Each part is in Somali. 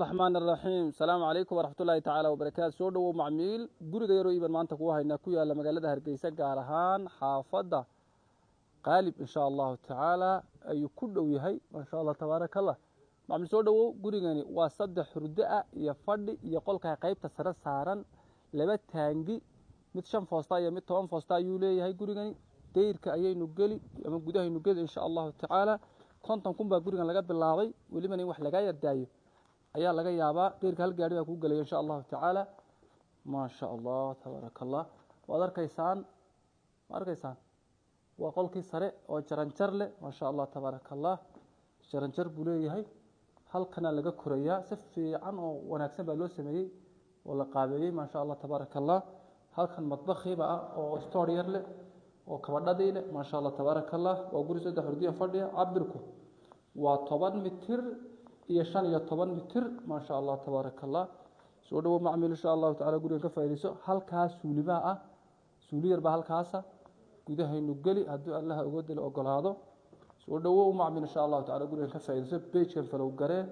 Raxmaan raxiim. Asalaamu calaykum waraxmatullaahi tacaala wabarakaatu. Soo dhowow macmiil, guriga yaroo iiban maanta kugu haynaa ku yaala magaalada Hargeysa, gaar ahaan xaafadda Qaalib, insha Allahu tacaala ayuu ku dhow yahay. Maasha Allah, tabaaraka Allah. Macmiil, soo dhowow. Gurigani waa saddex hurdo ah iyo fadhi iyo qolka qeybta sare saaran, laba taangi, mid 5 foosta iyo mid 10 foosta ayuu leeyahay gurigani. Dayrka ayaynu geli ama gudahaynu geli, insha Allahu tacaala. 50,000 baa gurigan laga bilaabay, welibana in wax lagaa yardaayo ayaa laga yaabaa. Dayrka hal gaari baa kuu gelaya, insha Allahu tacaala. Maasha Allah, tabaaraka Allah. Waad arkaysaan, ma arkaysaan? Waa qolkii sare oo jaranjar leh. Maasha Allah, tabaaraka Allah, jaranjar buu leeyahay. Halkana laga korayaa. Si fiican oo wanaagsan baa loo sameeyey oo la qaabeeyey. Maasha Allah, tabaaraka Allah. Halkan madbakhiiba ah oo store yar leh oo kabadhadii leh. Maasha Allah, tabaaraka Allah. Waa guri saddex hurdiya fadhiya. Cabirku waa 10 mitir iyo 15 mitir. Maasha Allah, tabaaraka Allah. Soo dhowo macmiil, insha Allahu tacala gurigan ka faa'iidayso. Halkaas suulibaa ah, suuli yar baa halkaasa. Gudahaynu geli hadduu Allaha ogodala ogolaado. Soo dhowow macmiil, insha Allahu tacala gurigan ka faa'iidayso. Page-kan follow garee,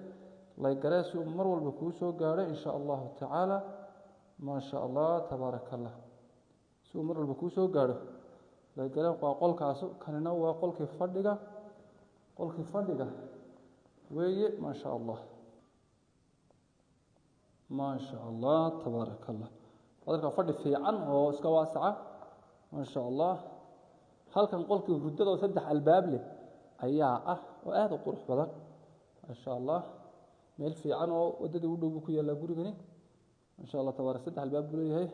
like garee, si uu mar walba kuu soo gaadho, insha Allahu tacaala. Maasha Allah, tabaaraka Allah. Si uu mar walba kuu soo gaadho, like garee. Waa qolkaasu, kanina waa qolkii fadhiga, qolkii fadhiga weeye. Maasha Allah, maasha Allah, tabaaraka Allah. Waad fadhi fiican oo iska waasaca. Maasha Allah. Halkan qolkii hurdada oo saddex albaab leh ayaa ah oo aada u qurux badan. Maasha Allah. Meel fiican oo waddadii u dhow buu ku yaallaa gurigani. Maasha Allah, tabaarak. Saddex albaab buu leeyahay.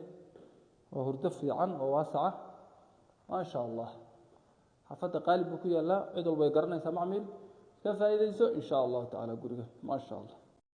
Waa hurdo fiican oo waasaca. Maasha Allah. Xaafadda Qaalib buu ku yaallaa, cid walba ay garanaysaa. Macmiil, ka faa'iidayso, insha Allahu tacaala, guriga. Maasha Allah.